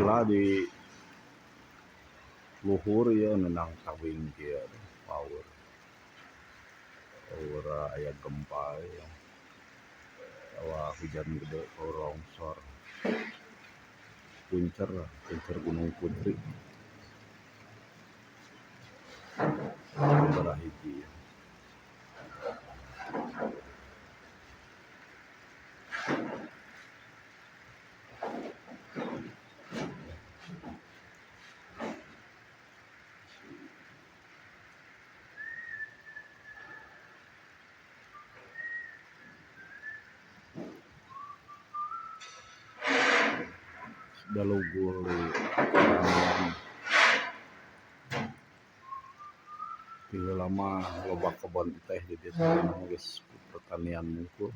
Baheula di luhur ieu meunang tawing kieu paur. Paur aya gempa ieu atawa hujan gede paur longsor. Puncer, puncer Gunung Putri. Sabaraha hiji. Dalugul di pertanian. Ti heula mah loba kebon teh di dieu teh geus pertanian wungkul.